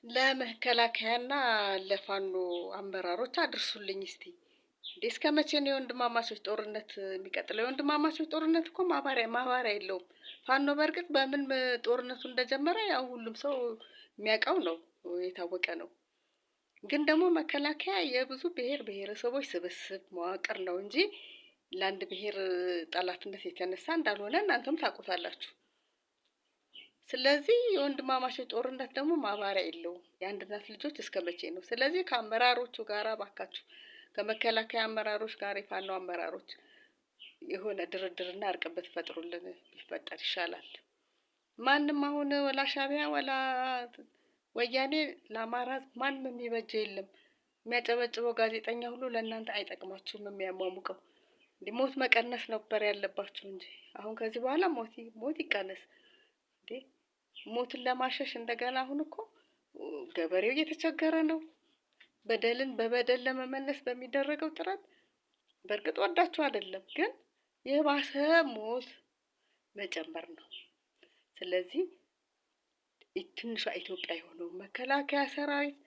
ለመከላከያና ለፋኖ አመራሮች አድርሱልኝ እስቲ። እንዴ እስከ መቼ ነው የወንድማማቾች ጦርነት የሚቀጥለው? የወንድማማቾች ጦርነት እኮ ማባሪያ የለውም። ፋኖ በእርግጥ በምን ጦርነቱ እንደጀመረ ያው ሁሉም ሰው የሚያውቀው ነው፣ የታወቀ ነው። ግን ደግሞ መከላከያ የብዙ ብሔር ብሔረሰቦች ስብስብ መዋቅር ነው እንጂ ለአንድ ብሔር ጠላትነት የተነሳ እንዳልሆነ እናንተም ታውቁታላችሁ። ስለዚህ የወንድማማቾች ጦርነት ደግሞ ማባሪያ የለውም። የአንድ እናት ልጆች እስከ መቼ ነው? ስለዚህ ከአመራሮቹ ጋር ባካችሁ፣ ከመከላከያ አመራሮች ጋር የፋኖ አመራሮች የሆነ ድርድርና እርቅ ብትፈጥሩልን ቢፈጠር ይሻላል። ማንም አሁን ወላ ሻዕቢያ ወላ ወያኔ ለአማራ ሕዝብ ማንም የሚበጀው የለም። የሚያጨበጭበው ጋዜጠኛ ሁሉ ለእናንተ አይጠቅማችሁም። የሚያሟሙቀው እንዲህ ሞት መቀነስ ነበር ያለባችሁ እንጂ አሁን ከዚህ በኋላ ሞት ሞት ይቀነስ እንዴ! ሞትን ለማሸሽ እንደገና አሁን እኮ ገበሬው እየተቸገረ ነው። በደልን በበደል ለመመለስ በሚደረገው ጥረት በእርግጥ ወዳችሁ አይደለም፣ ግን የባሰ ሞት መጨመር ነው። ስለዚህ ትንሿ ኢትዮጵያ የሆነው መከላከያ ሰራዊት፣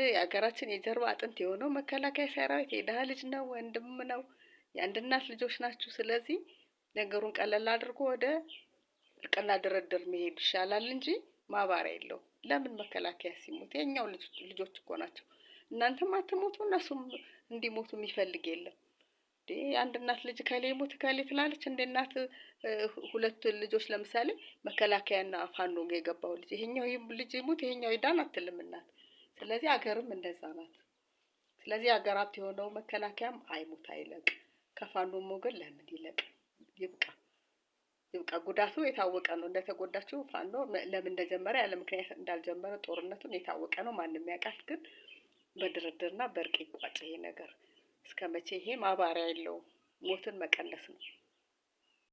የሀገራችን የጀርባ አጥንት የሆነው መከላከያ ሰራዊት የድሀ ልጅ ነው፣ ወንድም ነው፣ የአንድ እናት ልጆች ናችሁ። ስለዚህ ነገሩን ቀለል አድርጎ ወደ እርቅና ድርድር መሄድ ይሻላል እንጂ ማባሪያ የለውም። ለምን መከላከያ ሲሞት የኛው ልጆች እኮ ናቸው። እናንተም አትሞቱ፣ እነሱም እንዲሞቱ የሚፈልግ የለም። የአንድ እናት ልጅ ከሌ ሞት ከሌ ትላለች። እንደ እናት ሁለት ልጆች ለምሳሌ መከላከያና ፋኖ ጋር የገባው ልጅ ይሄኛው ልጅ ይሙት ይሄኛው ይዳን አትልም እናት። ስለዚህ አገርም እንደዛ ናት። ስለዚህ አገር ሀብት የሆነው መከላከያም አይሙት አይለቅ፣ ከፋኖም ወገን ለምን ይለቅ? ይብቃ ይብቃ። ጉዳቱ የታወቀ ነው። እንደተጎዳችው ፋኖ ለምን እንደጀመረ ያለ ምክንያት እንዳልጀመረ ጦርነቱን የታወቀ ነው፣ ማንም ያውቃል። ግን በድርድርና በእርቅ ይቋጭ ይሄ ነገር። እስከ መቼ ይሄ ማባሪያ የለውም። ሞትን መቀነስ ነው።